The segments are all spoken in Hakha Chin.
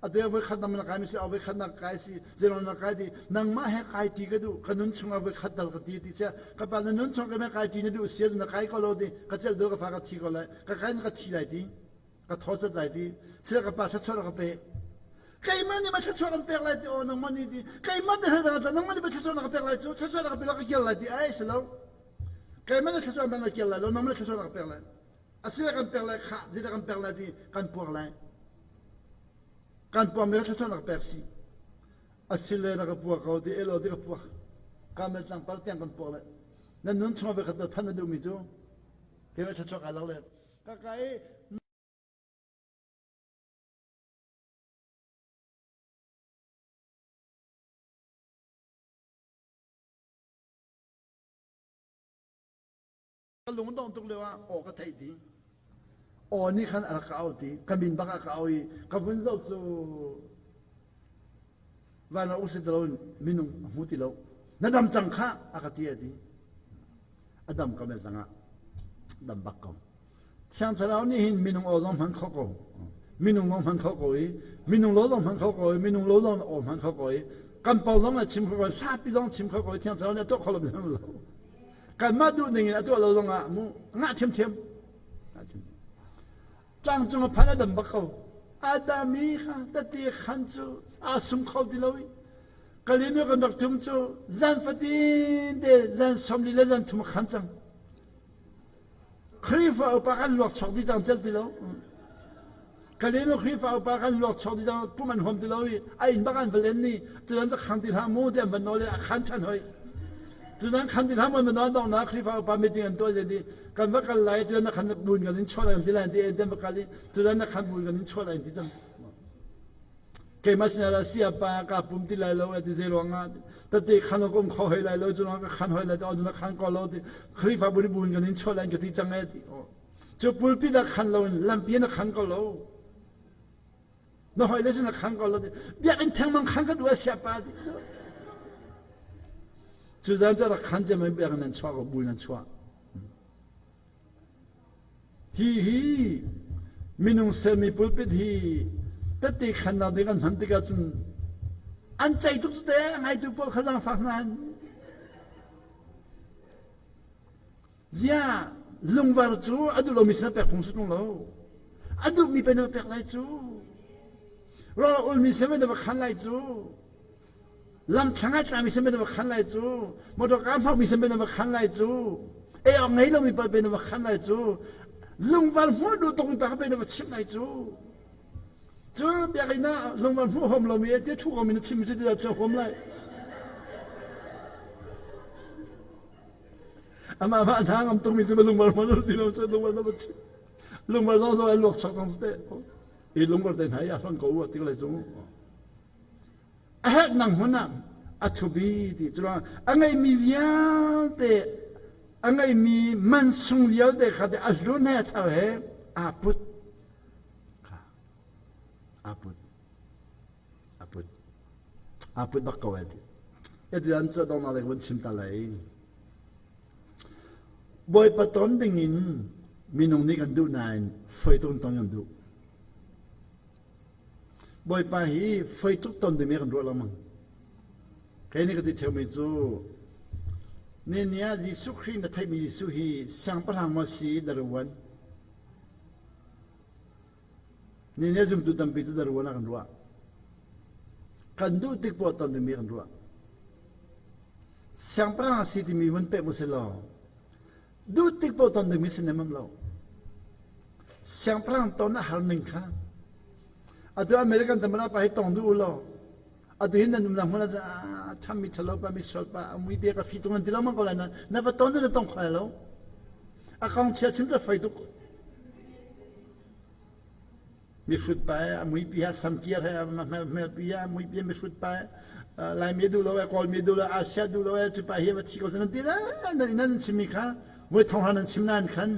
Atu voi khat na kai mi si, voi khat na kai si, zeirong na kai ti, nangmah he kai ti ka duh, ka nun chungah voi khat dal ka ti ti sia, ka pa na nun chung ka me kai ti na duh sia na kai ko lo ti, ka celh do ka fa ka thi ko lai, ka kai ka thi lai ti, ka thaw cat lai ti, sila ka pa thluachuah ka pe. Keimah nih ma thluachuah kan pek lai ti, aw nangmah nih ti, keimah nih hre nangmah nih thluachuah na ka pek lai cu, thluachuah na ka pe lo ka kial lai ti, ai si lo. Keimah nih thluachuah na kial lai lo, nangmah nih thluachuah na ka pek lai. Asile kan pek lai khah, zeidah kan pek lai ti kan puak lai. Kan puakmi kha thluachuah na ka pek si. Asile na ka puak ko ti elo ti ka puak. Kamel tlangpar tiang kan puak le. Na nun chung ve khat phan na duhmi cu keimah thluachuah kai lak le ka kai Ka lung dong tuk lio ah aw ka theih ti. Aw nih khan a rak ka au ti. Ka min bak ah ka au i ka vun zoh cu van ah usi ti loin minung a hmu ti lo. Na dam cang khah a ka ti a ti. A dam ko me zang ah dam bak ko. Thiang Thlarau nih hin minung aw zong hman kho ko. Minung zong hman kho ko i minung lo zong hman kho ko i minung lo zong aw hman kho ko i kan pau zong a chim kho ko i hlapi zong chim kho ko i Thiang Thlarau nih a tuah kho lo mi lo. Kanmah duh ning in a tuah lo zong ah mu ngah ṭhiamṭhiam. Tlang cung a phan a dam bak ko. Adam i kha tete khan cu aa sum kho ti lo i Kalinu kan rak tum cu zan fatin te zan 40 le zan thum a khan cang. Khrihfa upa kan luak chuak dih cang cel ti lo. Kalinu Khrihfa upa kan luak chuak dih cang pum an huam ti lo i a inn bak an va len ni tutan cu khang ti hlah mu ti an van nawl i a khan ṭhan hoi. Tutan khan ti hlah mu an van nawl donghnak Khrihfa upa meeting an tuah ti kan va kal lai tutan na khan bun kan in chuah lai kan ti lai ti an va kal i tutan na khan bun kan in chuah lai ti cang. Keimah sinah dah siapa ka pum ti lai lo ti zei ruangah tete khan ka um kho hoi lai lo cu ka khan hoi lai ti na khan ko lo ti Khrihfabu nih bun kan in chuah lai ka ti cang e ti cu pulpit ah khan lo in lampi na khan ko lo na hoi le sin khan ko lo ti biakinn thengmang khan ka duh siapa ti cu cu zan cu rak khan cem biakinn nan chuah ko bul nan chuah Hihi minung sermi pulpit hi tette khannak ding an hman tikah cun an cei tuk cu te ngaitu pawl kha zaangfak hna an ziah lungvar cu a duh lomi sin pek phung si ṭung lo a duhmi pe na pek lai cu rawl ulmi sin na va khan lai cu Lamthlang ah tlami sin na va khan lai cu, motor kaa hmangmi sin na va khan lai cu, ei awk ngei lomi pa pe na va khan lai cu, lungvar hmuh duh tukmi pa pe na va chimh lai cu. Cu biakinn ah lungvar hmuh huam lomi te thu komi na chim cu ti cu huam lai. Amah mah hna ngam tukmi cu lungvar hmuh ti lo cu lungvar na va chim. Lungvar zong zong ai luak chak cang te. I lungvar te hna i a hlonh ko u ti lai cu. A herhnak hmun ah a thubi ti cu a ngeihmi vialte a ngeihmi mansung vialte kha te a hlun he a thar he aa put kha aa put aa put aa put bak ko ai ti eti an cu dongnak lei vun chim ta lai Bawipa ton ding in minung nih kan duh nain foi tuk in ton kan duh Bawipa hi foi tuk ton dingmi kan ruah lengmang. Kei nih ka ti ṭheumi cu ni ah Jesuh Khrih na theihmi Jesuh hi siangpahrang maw si daruan? Ni nih zumtu tampi cu daruan ah kan ruah. Kan duh tik poah ton dingmi kan ruah. Siangpahrang a si timi hun pek mu si law duh tik paoh ton dingmi si nemam lo. Siangpahrang ton a har ning kha atu American tamara pa hi tong duh u law atu hin nan umnak hmun ah ṭhammi ṭhalo pa mi sual pa mui bia ka fi tung nan ti lo mang ko lai na na va ton na tong kho lo a kong chia chim ta fai tuk Mihrut pa he a muipi he samkir he hmelpi he a muipi he mihrut pa he Laimi duh lo e Kawlmi duh lo Asia duh lo e cu pa hi va thi ko nan ti nan nan chimmi kha voi thong hra nan chim nain khan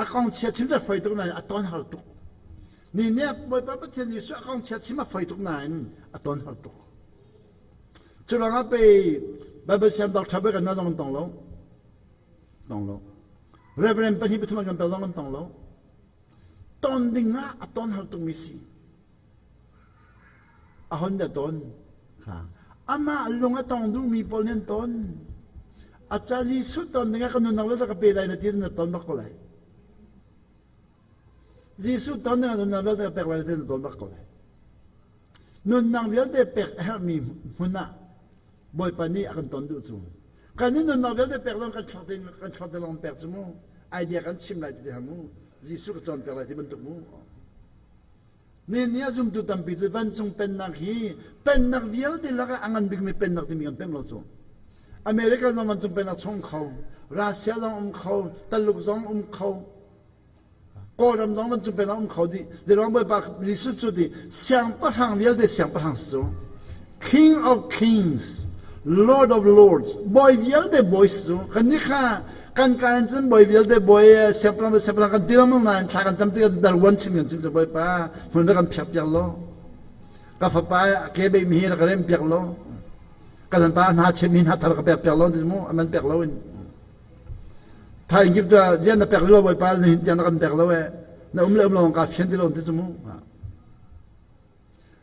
a kong chia chim cu foi tuk nain a ton har tuk ni nih Bawipa Pathian Jesuh a kong chia chim a foi tuk nain a ton har tuk cu ruangah pei Bible siang doctor bai kan zong an tong lo tong lo Reverend pahnih pathum an kan tel zong an tong lo ton ding ah a ton har tukmi si. A hon da ton. Kha. Amah lung a tong duhmi pawl nih an ton. A ca Jesuh ton dingah ka nunnak vialte ka pe lai na ti na ton bak ko lai. Jesuh ton dingah nunnak vialte ka pek lai na ti na ton bak ko lai. Nunnak vialte pek a herhmi hmun ah Bawipa nih a kan ton duh cu. Kan i nunnak vialte pek lawng kan chuak te kan chuak te lawng pek cu mu. Idea kan chim lai ti te mu. Jesuh ka cawnpiak lai ti bantuk mu. Nihin ni ah zumtu tampi cu vancung pennak hi pennak vialte lakah a ngan bikmi pennak timi kan pemh lo cu. America zong vancung pennak chung kho, Russia zong um kho, Taluk zong um kho, Kawlram zong vancung pennak um kho dih. Zeiruang Bawipa Jesuh cu ti siangpahrang vialte siangpahrang si cu. King of kings, Lord of lords, bawi vialte bawi si cu. Kan nih kha kan ka in cun bawi vialte bawi siangpahrang siangpahrang kan ti lengmang nain thla kan cam tikah darwan chim kan chim cu Bawipa hmun rak kan phiak piak law ka fapa ke bei mi hi rak rem piak law kan pa hna chem mi hna thar ka pek piak law ti mu aman pek lo in thai kip tu zian na pek lo Bawipa na hin tiang na kan pek lo e na um le um lo ka fian ti lo ti cu mu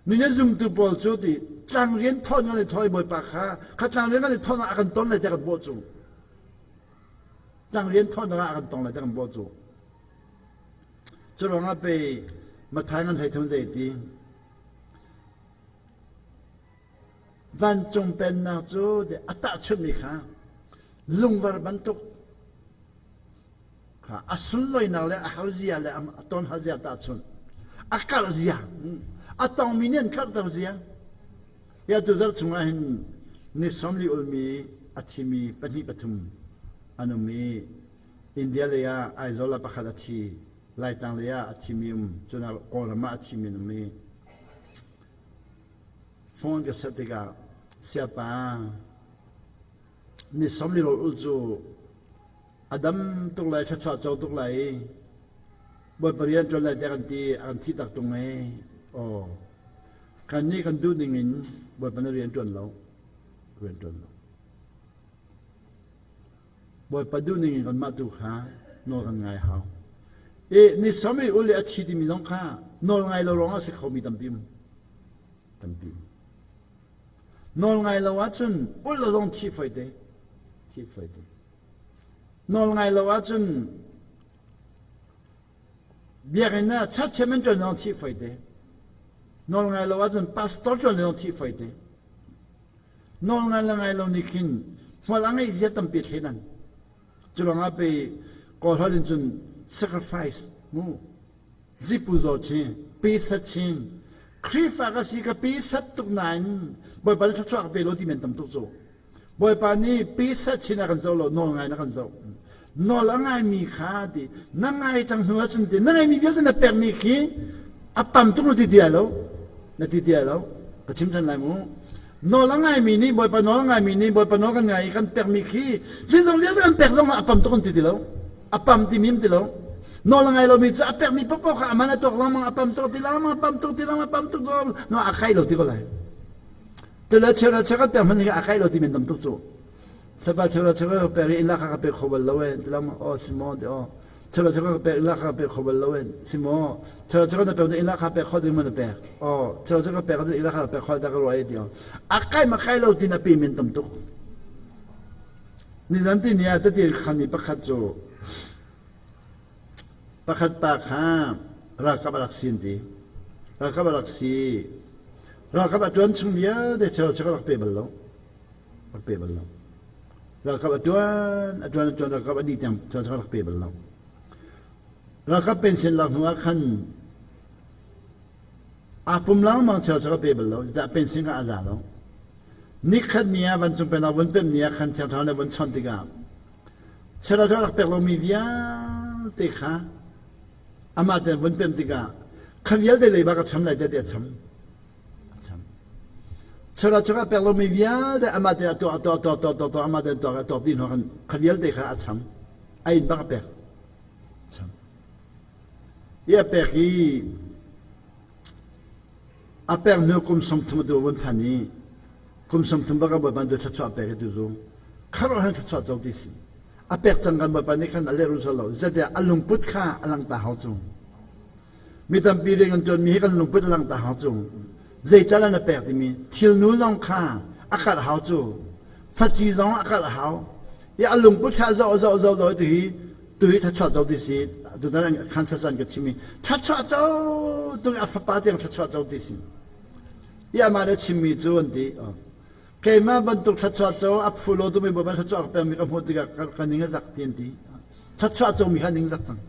Mi na zumtu pawl cu ti tlangrian thawn kan i thawh i Bawipa kha kha tlangrian kan i thawn ah a kan ton lai tiah kan bawh cu. Tlangrian thawn ah a kan tong lai tiah kan bawh cu. Cu ruangah pei Matthai ngan hlei thum zei ti vancung pennak cu a tahchunhmi kha lungvar bantuk Kha a sunlawinak le a harzia le a ton harzia tahchunh a karh zia a tongmi nih an karhter zia hi atu zarh chungah hin ni sawmli ulmi a thimi pahnih pathum an um i India lei ah Aizawl ah pakhat a thi Laitlang lei ah a thimi um cun Kawlram ah a thimi an um i phone ka set tikah siapa ni sawmli rawl ul cu A dam tuk lai, thluachuah co tuk lai i Bawipa rian ṭuan lai tiah kan ti, a kan thih tak ṭung i aw kannih kan duh ning in Bawipa na rian ṭuan lo, rian ṭuan lo. Bawipa duh ning in kanmah tu kha nawl kan ngai hau. I ni som i ul i a thi timi zong kha nawl ngai lo ruangah a si khomi tampi um. Tampi um. Nawl ngai lo ahcun ul lo zong thi foi te. Thi foi te. Nawlngai lo ahcun biakinn ah church chairman ṭuan zong thih foi te. Nawlngai lo ahcun pastor ṭuan zong thih foi te. Nawlngai le ngai lo nih khin hmual a ngeih zia tampi thleidan. Cu ruangah pei Kawl holh in cun sacrifice mu zipu zaw chin, pe sat chin. Khrihfa ka si ka pe sat tuk nain Bawipa nih thluachuah ka pe lo ti men tam tuk cu. Bawipa nih pe sat chin a kan zoh lo, nawl ngai na kan zoh. Nawl a ngaimi kha ti na ngai cang hnu ahcun ti na ngaimi vialte na pekmi khi a pam tuk na ti ti lai lo. Na ti ti lai lo. Ka chim than lai mu. Nawl a ngaimi nih Bawipa nawl a ngaimi nih Bawipa nawl kan ngai i kan pekmi khi zeizong vialte kan pek zong ah a pam tuk kan ti ti lo. A pam timi um ti lo. Nawl a ngai lomi cu a pekmi paohpaoh kha aman a tuak lengmang, a pam tuk ti lengmang, a pam tuk ti lengmang, a pam tuk no a kai lo ti ko lai. Tule cheu cheu kan pek hmanh hi a kai lo ti men tam tuk cu. Sapa cheu cheu ka pek i illa kha ka pek kho bal lo e ti lengmang oh si maw ti oh cheu cheu ka pek illa kha ka pek kho bal lo e si maw cheu cheu na pek illa kha pek kho ding ma na pek oh cheu cheu ka pek illa kha pek kho da ka ruai ti oh a kai ma kai lo ti na pe men tam tuk. Nizan tini ah tete khanmi pakhat cu pakhat pa kha ralkap a rak si an ti. Ralkap a rak si. Ralkap a ṭuan chung vialte cheu cheu a rak pe bal lo. Rak pe bal lo. Ralkap a ṭuan, a ṭuan, a ṭuan, ralkap a dih tiang cheu cheu a rak pe bal lo. Ralkap pension lak hnu ah khan Aa pum lengmang cheu cu ka pe bal lo. Dah pension kha a za lo. Nikhat ni ah vancung pennak vun pemh ni ah khan Thiang Thlarau nih vun chawnh tikah chela cu a rak pek lomi vialte kha amah tein vun pemh tikah kha vialte leiba ka cham lai tiah a cham. A cham. Chela cu a pek lomi vialte amah tein a tuah a tuah tuah tuah tuah tuah amah tein tuah a tuah dih hnu khan kha vialte kha a cham. A inn bak a pek. Cham. Hi a pek i a pek hnu kum 30 atu vun phan i kum 30 bak a Bawipa nih thluachuah a pek i tuzu kharuah hin thluachuah co ti si. A pek cang kan Bawipa nih khan a lehrul sual lo. Zeitiah a lungput kha a lang ta hau cu. Mi tampi rian kan ṭuanmi hi kan lungput a lang ta hau cu. Zeicahdah na pek timi thilnu zong kha a karh hau cu. Faci zong a karh hau. I a lungput kha zoh zoh zoh zoh tu hi tu hi thluachuah co ti si. Tutan khan sasan ka chim i thluachuah co tu a fapa tiang thluachuah co ti si. I amah le chimmi cu an ti. Keimah bantuk thluachuah co a phu lo tumi bawipa thluachuah ka pekmi ka hmuh tikah ka ning a zak ti an ti. Thluachuah comi kha ning zak cang.